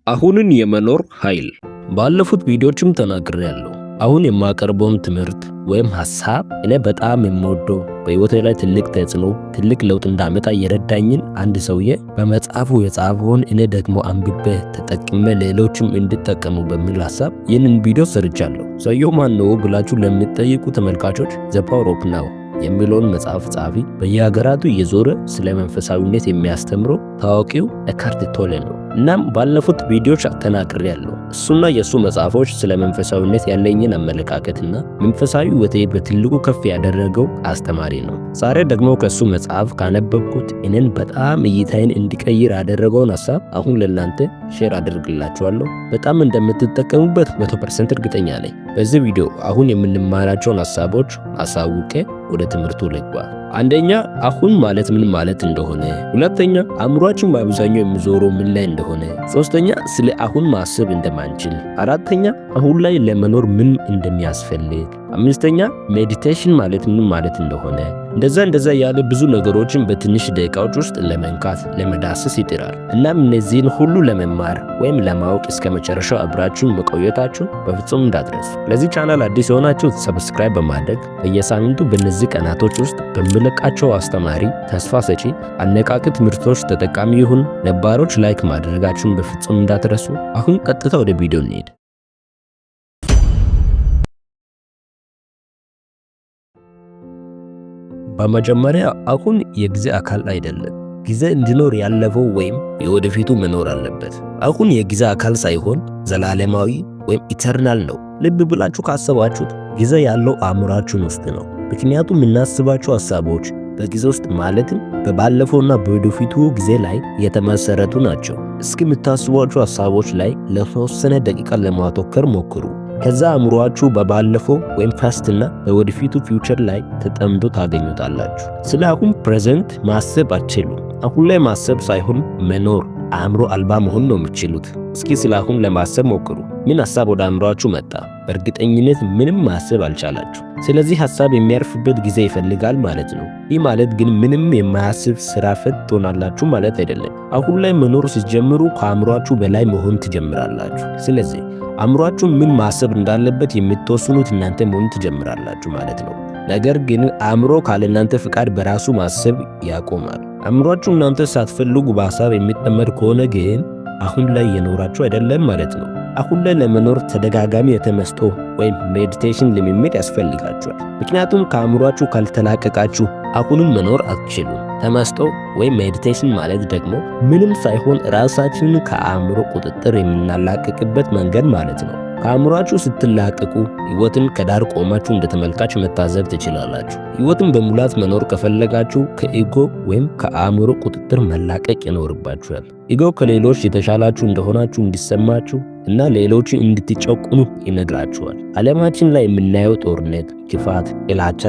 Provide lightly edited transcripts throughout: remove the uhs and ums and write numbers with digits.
አሁንን የመኖር ኃይል ባለፉት ቪዲዮዎችም ተናግሬያለሁ። አሁን የማቀርበውም ትምህርት ወይም ሐሳብ እኔ በጣም የምወደው በሕይወቴ ላይ ትልቅ ተጽዕኖ፣ ትልቅ ለውጥ እንዳመጣ የረዳኝን አንድ ሰውዬ በመጽሐፉ የጻፈውን እኔ ደግሞ አንብቤ ተጠቅሜ ሌሎችም እንዲጠቀሙ በሚል ሐሳብ ይህንን ቪዲዮ ሰርቻለሁ። ሰውየው ማን ነው ብላችሁ ለምትጠይቁ ተመልካቾች The Power of Now የሚለውን መጽሐፍ ጸሐፊ፣ በየሀገራቱ እየዞረ ስለ መንፈሳዊነት የሚያስተምረው ታዋቂው ኤካርት ቶሌ ነው። እናም ባለፉት ቪዲዮዎች ተናግሬያለሁ። እሱና የእሱ መጽሐፎች ስለ መንፈሳዊነት ያለኝን አመለካከትና መንፈሳዊ ሕይወቴ በትልቁ ከፍ ያደረገው አስተማሪ ነው። ዛሬ ደግሞ ከእሱ መጽሐፍ ካነበብኩት እኔን በጣም እይታዬን እንዲቀይር ያደረገውን ሐሳብ አሁን ለእናንተ share አደርግላችኋለሁ። በጣም እንደምትጠቀሙበት 100% እርግጠኛ ነኝ። በዚህ ቪዲዮ አሁን የምንማራቸውን ሐሳቦች አሳውቄ ወደ ትምህርቱ ልግባ። አንደኛ፣ አሁን ማለት ምን ማለት እንደሆነ፣ ሁለተኛ፣ አእምሯችን በአብዛኛው የሚዞረው ምን ላይ እንደሆነ፣ ሶስተኛ፣ ስለ አሁን ማሰብ እንደማንችል፣ አራተኛ፣ አሁን ላይ ለመኖር ምን እንደሚያስፈልግ፣ አምስተኛ፣ meditation ማለት ምን ማለት እንደሆነ፣ እንደዛ እንደዛ ያለ ብዙ ነገሮችን በትንሽ ደቂቃዎች ውስጥ ለመንካት ለመዳሰስ ይጥራል። እናም እነዚህን ሁሉ ለመማር ወይም ለማወቅ እስከ መጨረሻው አብራችሁን መቆየታችሁ በፍጹም እንዳትረሱ። ለዚህ ቻናል አዲስ የሆናችሁ subscribe በማድረግ በየሳምንቱ በእነዚህ ቀናቶች ውስጥ በምለቃቸው አስተማሪ፣ ተስፋ ሰጪ፣ አነቃቂ ትምህርቶች ተጠቃሚ ይሁን። ነባሮች like ማድረጋችሁን በፍጹም እንዳትረሱ። አሁን ቀጥታ ወደ ቪዲዮ እንሂድ። በመጀመሪያ አሁን የጊዜ አካል አይደለም። ጊዜ እንዲኖር ያለፈው ወይም የወደፊቱ መኖር አለበት። አሁን የጊዜ አካል ሳይሆን ዘላለማዊ ወይም eternal ነው። ልብ ብላችሁ ካሰባችሁት ጊዜ ያለው አእምሯችን ውስጥ ነው። ምክንያቱም የምናስባቸው ሐሳቦች በጊዜ ውስጥ ማለትም በባለፈውና በወደፊቱ ጊዜ ላይ የተመሰረቱ ናቸው። እስኪ የምታስቧቸው ሐሳቦች ላይ ለተወሰነ ደቂቃ ለማተኮር ሞክሩ። ከዛ አእምሯችሁ በባለፈው ወይም past እና በወደፊቱ future ላይ ተጠምዶ ታገኙታላችሁ። ስለ አሁን present ማሰብ አትችሉም። አሁን ላይ ማሰብ ሳይሆን መኖር፣ አእምሮ አልባ መሆን ነው የምትችሉት። እስኪ ስለ አሁን ለማሰብ ሞክሩ። ምን ሐሳብ ወደ አእምሯችሁ መጣ? በእርግጠኝነት ምንም ማሰብ አልቻላችሁ። ስለዚህ ሐሳብ የሚያርፍበት ጊዜ ይፈልጋል ማለት ነው። ይህ ማለት ግን ምንም የማያስብ ስራ ፈት ትሆናላችሁ ማለት አይደለም። አሁን ላይ መኖር ስትጀምሩ ከአእምሯችሁ በላይ መሆን ትጀምራላችሁ። ስለዚህ አእምሯችሁ ምን ማሰብ እንዳለበት የምትወስኑት እናንተ መሆን ትጀምራላችሁ ማለት ነው። ነገር ግን አእምሮ ካለ እናንተ ፍቃድ በራሱ ማሰብ ያቆማል። አእምሯችሁ እናንተ ሳትፈልጉ በሐሳብ የሚጠመድ ከሆነ ግን አሁን ላይ የኖራችሁ አይደለም ማለት ነው። አሁን ላይ ለመኖር ተደጋጋሚ የተመስጦ ወይም meditation ልምምድ ያስፈልጋችኋል። ምክንያቱም ከአእምሯችሁ ካልተላቀቃችሁ አሁንም መኖር አትችሉም። ተመስጦ ወይም meditation ማለት ደግሞ ምንም ሳይሆን ራሳችንን ከአእምሮ ቁጥጥር የምናላቅቅበት መንገድ ማለት ነው። ከአእምሯችሁ ስትላቀቁ ሕይወትን ከዳር ቆማችሁ እንደ ተመልካች መታዘብ ትችላላችሁ። ሕይወትን በሙላት መኖር ከፈለጋችሁ ከ ego ወይም ከአእምሮ ቁጥጥር መላቀቅ ይኖርባችኋል። ego ከሌሎች የተሻላችሁ እንደሆናችሁ እንዲሰማችሁ እና ሌሎችን እንድትጨቁኑ ይነግራችኋል። ዓለማችን ላይ የምናየው ጦርነት፣ ክፋት፣ ጥላቻ፣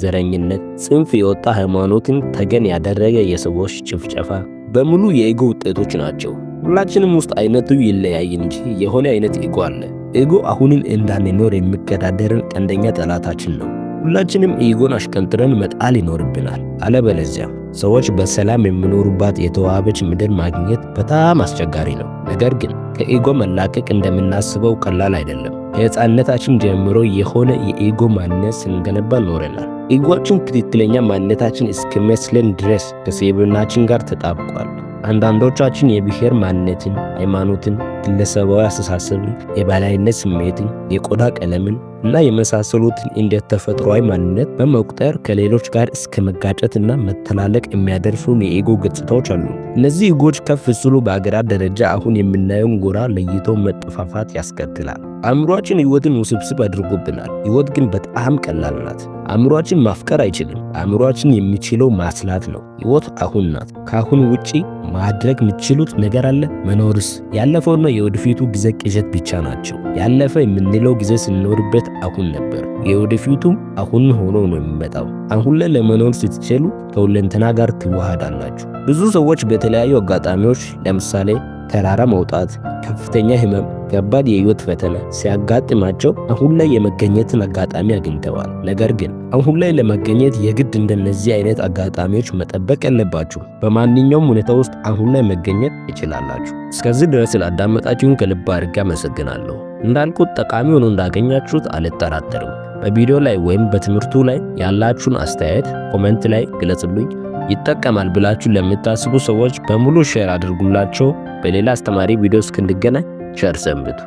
ዘረኝነት፣ ጽንፍ የወጣ ሃይማኖትን ተገን ያደረገ የሰዎች ጭፍጨፋ በሙሉ የ ego ውጤቶች ናቸው። ሁላችንም ውስጥ አይነቱ ይለያይ እንጂ የሆነ አይነት ego አለ። ego አሁንን እንዳንኖር የሚገዳደርን ቀንደኛ ጠላታችን ነው። ሁላችንም ego ን አሽቀንጥረን መጣል ይኖርብናል። አለበለዚያ ሰዎች በሰላም የሚኖሩባት የተዋበች ምድር ማግኘት በጣም አስቸጋሪ ነው። ነገር ግን ከ ego መላቀቅ እንደምናስበው ቀላል አይደለም። ከሕፃንነታችን ጀምሮ የሆነ የ ego ማንነት ስንገነባ ኖረናል። ego ኣችን ትክክለኛ ማንነታችን እስኪመስለን ድረስ ከስብዕናችን ጋር ተጣብቋል። አንዳንዶቻችን የብሔር ማንነትን፣ ሃይማኖትን፣ ግለሰባዊ አስተሳሰብን፣ የበላይነት ስሜትን፣ የቆዳ ቀለምን እና የመሳሰሉትን እንደ ተፈጥሯዊ ማንነት በመቁጠር ከሌሎች ጋር እስከ መጋጨትና መተላለቅ የሚያደርሱን የ ego ገጽታዎች አሉ። እነዚህ ego ዎች ከፍ ሲሉ በአገራት ደረጃ አሁን የምናየውን ጎራ ለይቶ መጠፋፋት ያስከትላል። አእምሯችን ሕይወትን ውስብስብ አድርጎብናል። ሕይወት ግን በጣም ቀላል ናት። አእምሯችን ማፍቀር አይችልም። አእምሯችን የሚችለው ማስላት ነው። ሕይወት አሁን ናት። ከአሁን ውጪ ማድረግ የምትችሉት ነገር አለ? መኖርስ ያለፈውና የወደፊቱ ጊዜ ቅዠት ብቻ ናቸው። ያለፈ የምንለው ጊዜ ስንኖርበት አሁን ነበር። የወደፊቱም አሁን ሆኖ ነው የሚመጣው። አሁን ላይ ለመኖር ስትችሉ ከሁለንተና ጋር ትዋሃዳላችሁ። ብዙ ሰዎች በተለያዩ አጋጣሚዎች ለምሳሌ ተራራ መውጣት፣ ከፍተኛ ህመም፣ ከባድ የህይወት ፈተና ሲያጋጥማቸው አሁን ላይ የመገኘትን አጋጣሚ አግኝተዋል። ነገር ግን አሁን ላይ ለመገኘት የግድ እንደነዚህ አይነት አጋጣሚዎች መጠበቅ የለባችሁ። በማንኛውም ሁኔታ ውስጥ አሁን ላይ መገኘት ትችላላችሁ። እስከዚህ ድረስ ስላዳመጣችሁን ከልብ አድርጌ አመሰግናለሁ። እንዳልኩት ጠቃሚ ሆኖ እንዳገኛችሁት አልጠራጠርም። በቪዲዮ ላይ ወይም በትምህርቱ ላይ ያላችሁን አስተያየት comment ላይ ግለጹልኝ። ይጠቀማል ብላችሁ ለምታስቡ ሰዎች በሙሉ share አድርጉላቸው። በሌላ አስተማሪ ቪዲዮ እስክንገናኝ ቸር ሰንብቱ።